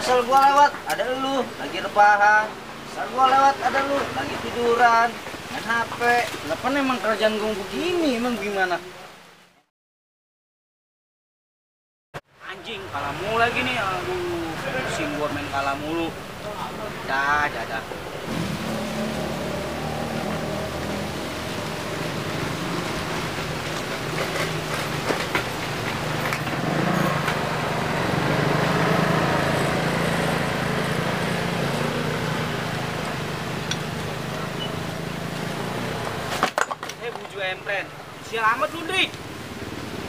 Asal gua lewat ada lu lagi rebahan. Asal gua lewat ada lu lagi tiduran, main HP. Kenapa emang kerjaan gua begini? Emang gimana? Anjing kalah mulu lagi nih. Aduh, pusing gua main kalah mulu. Dah. Buju empren. Sial amat lu, Dri.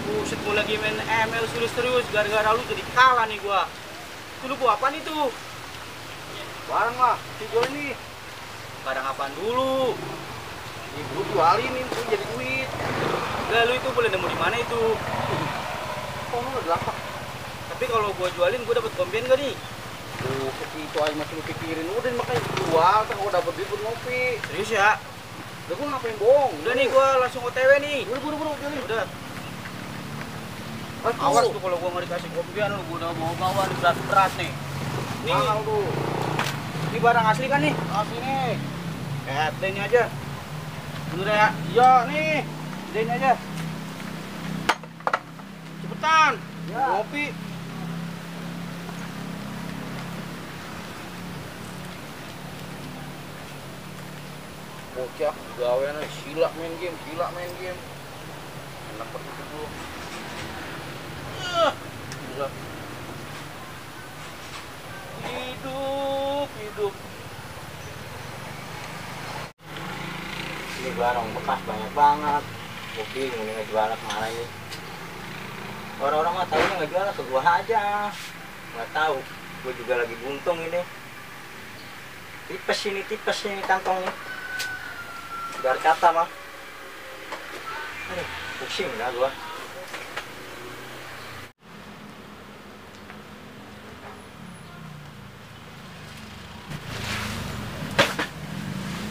Buset, gua lagi main ML serius-serius gara-gara lu jadi kalah nih gua. Itu lu gua apaan itu? Barang lah, jual ini. Barang apaan dulu? Ibu jualin ini tuh jadi duit. Enggak, lu itu boleh nemu di mana itu? Kok lu udah apa? Tapi kalau gua jualin gua dapat kompen gak nih? Tuh, itu aja masih lu pikirin. Udah makanya jual, kan gua dapet duit buat ngopi. Serius ya? Udah gua ngapain bohong? Udah nih gua langsung OTW nih. Buru jualin. Udah. Awas tuh kalau gua nggak dikasih kompian lu, gua udah bawa nih berat-berat nih. Nih, Mahal tuh. ini barang asli kan nih? Asli nih. Ini aja. Bener ya? Iya nih. Ini aja. Cepetan. Ya. Ngopi. Bocah gawean sila main game. Enak banget itu dulu. Gila. Hidup. Ini barang bekas banyak banget. Gua bingung nih ngejual kemana ini. Orang-orang mah tahunya ngejual ke gua aja. Nggak tahu. Gua juga lagi buntung ini. Tipes ini kantongnya. Biar kata mah. Aduh, pusing dah gua.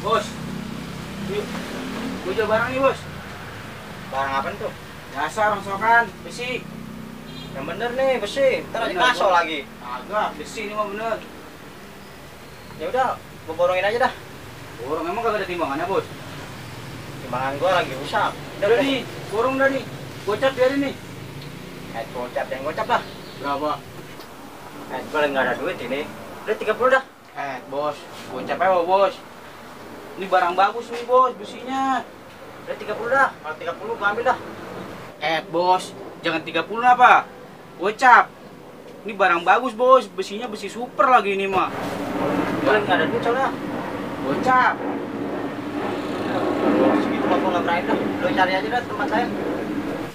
Bos, yuk, gue jual barang nih bos. Barang apa tuh? Biasa rongsokan, besi. Yang bener nih besi, ntar ada kaso lagi. Agak, besi ini mah bener. Ya udah, gue borongin aja dah. Borong, emang kagak ada timbangannya bos? Timbangan gua lagi rusak. Udah nih, borong dah nih. Gocap biarin nih. Gocap, yang gocap lah. Berapa? Gue lagi nggak ada duit ini. Udah 30 dah. Bos, gocap aja bos. Ini barang bagus nih bos, besinya. Udah 30 dah, kalau 30 gua ambil dah. Bos, jangan 30 apa? Gocap. Ini barang bagus bos, besinya besi super lagi ini mah. Gua lagi nggak ada duit soalnya. Gocap. Segitu mah gua nggak berani dah. Lo cari aja dah tempat saya.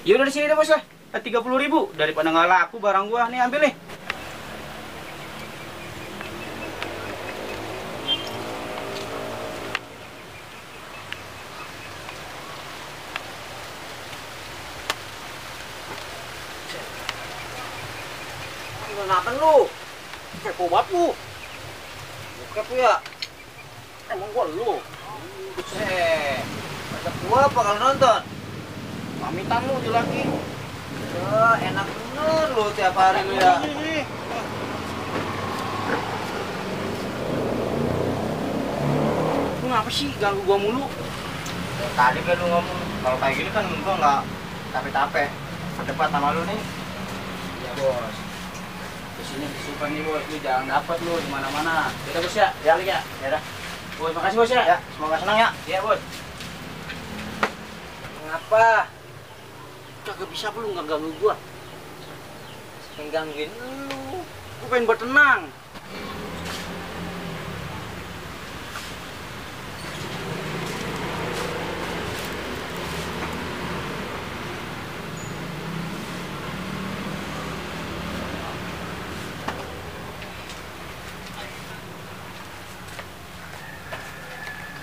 Ya udah di sini deh bos lah. 30.000 daripada nggak laku barang gua. Nih ambil nih. Kenapa lu? Kepo banget lu. Bokep ya? Emang gua lu. Buset. Ajak gua apa kalau nonton? Pamitan lu di lagi. Enak bener lu tiap hari lu ya. Lu ngapa sih ganggu gua mulu? Tadi kan lu ngomong kalau kayak gini kan gua nggak capek-capek. Berdebat sama lu nih. Iya bos. Kesini super nih bos, lu jangan dapat lu di mana-mana. Kita bos ya, Ya. balik ya. Ya dah. Bos, makasih bos ya. Ya, semoga senang ya. Iya bos. Ngapa? Kagak bisa lu nggak ganggu gua. Menggangguin lu. Gua pengen bertenang.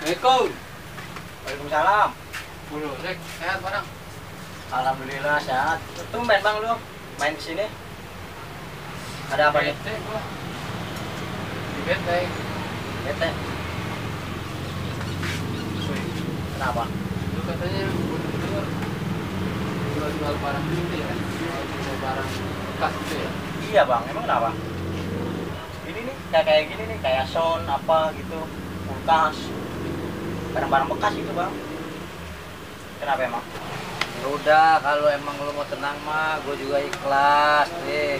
Assalamualaikum. Waalaikumsalam. Bulu, Rek, sehat barang. Alhamdulillah sehat. Tumben bang lu main kesini. Ada apa nih? Bete gua. Di bete. Bete. Kenapa? Lu katanya gua denger jual barang gitu ya kan? Jual barang bekas gitu ya. Iya bang, emang kenapa? kayak gini nih, kayak sound apa gitu, kulkas, barang-barang bekas gitu bang. Kenapa emang? Ya udah, kalau emang lu mau tenang mah, gue juga ikhlas deh.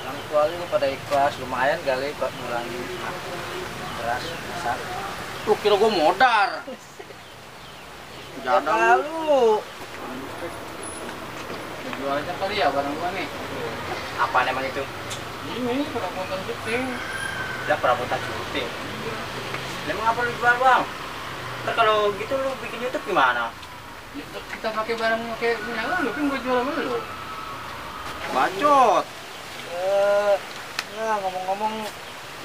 Orang tua lu pada ikhlas, lumayan kali buat ngurangin beras besar. Lu kira gue modar. Jangan lu. Jual aja kali ya barang gua nih. Apaan emang itu? Ini perabotan syuting. Udah perabotan syuting. Emang apa lu jual bang? Ntar kalau gitu lu bikin YouTube gimana? Kita pakai barang pakai punya lu kan gua jual sama lu. Bacot. Ya ngomong-ngomong,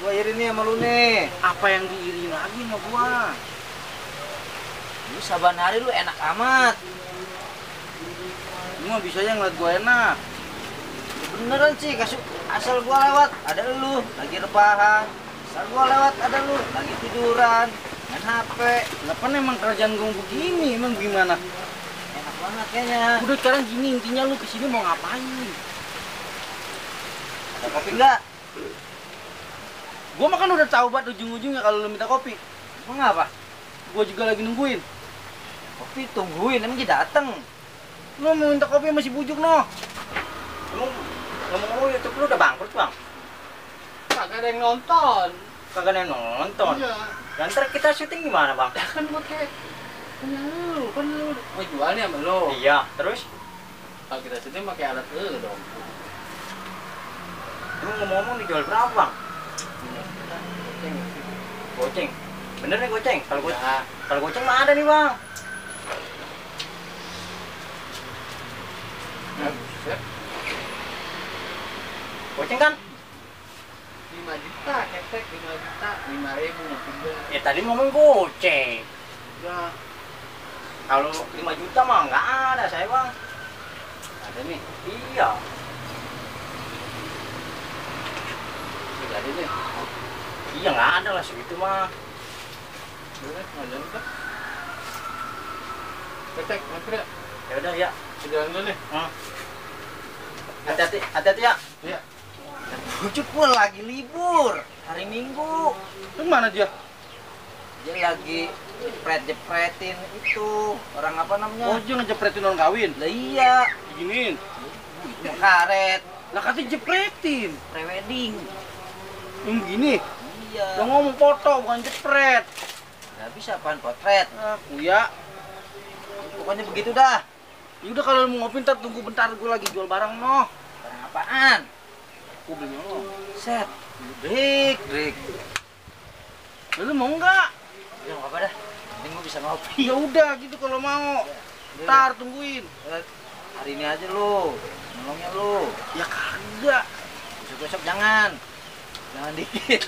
gua iri nih sama lu nih. Apa yang diiri lagi sama gua? Lu saban hari lu enak amat. Lu mah bisanya ngeliat gua enak. Beneran sih, asal gua lewat ada lu lagi rebahan. Asal gua lewat ada lu lagi tiduran, main HP. Kenapa emang kerjaan gua begini? Emang gimana? Enak banget kayaknya. Udah sekarang gini, intinya lu kesini mau ngapain? Ada kopi enggak? Gua mah kan udah tahu banget ujung-ujungnya kalau lu minta kopi. Emang apa? Gua juga lagi nungguin. Kopi tungguin, emang dia dateng. Lu mau minta kopi masih bujuk noh. Emang ngomong-ngomong YouTube lu udah bangkrut bang? Kagak ada yang nonton. Kagak ada yang nonton. Iya. Dan ntar kita syuting gimana bang? Kan pakai punya lu, kan lu mau jual nih sama lu. Iya, terus? Kalau kita syuting pakai alat lu dong. Emang ngomong-ngomong dijual berapa bang? Goceng. Bener nih goceng? Kalau goceng mah ada nih bang. Buset. Goceng kan? 5 juta, ketek 5 juta, 5.000 juga. Ya tadi ngomong goceng. Ya, Kalau 5 juta mah nggak ada saya bang. ada nih. Iya. Jadi nih. Iya nggak ada lah segitu mah. Udah, ada udah. Ketek, nanti ya. Ya udah ya. Jalan dulu nih. Hati-hati ya. Iya. Bujuk gua lagi libur hari Minggu. Lu mana dia? Dia lagi jepret-jepretin itu orang apa Oh, namanya? dia ngejepretin orang kawin. Lah iya, Diginiin. itu karet, Lah katanya jepretin. prewedding. Yang gini. Iya. Lo ngomong foto bukan jepret. Nggak bisa apaan potret. Kuya. Pokoknya begitu dah. Yaudah kalau mau ngopi ntar tunggu bentar, gue lagi jual barang noh. Barang apaan? Gue beli lo. Set. Drik. Lu mau nggak? Ya nggak apa dah. Mending gua bisa ngopi. Ya udah gitu kalau mau. Ntar tungguin. Hari ini aja lu. Nolongnya lu. Ya kagak. Besok-besok jangan. Jangan dikit.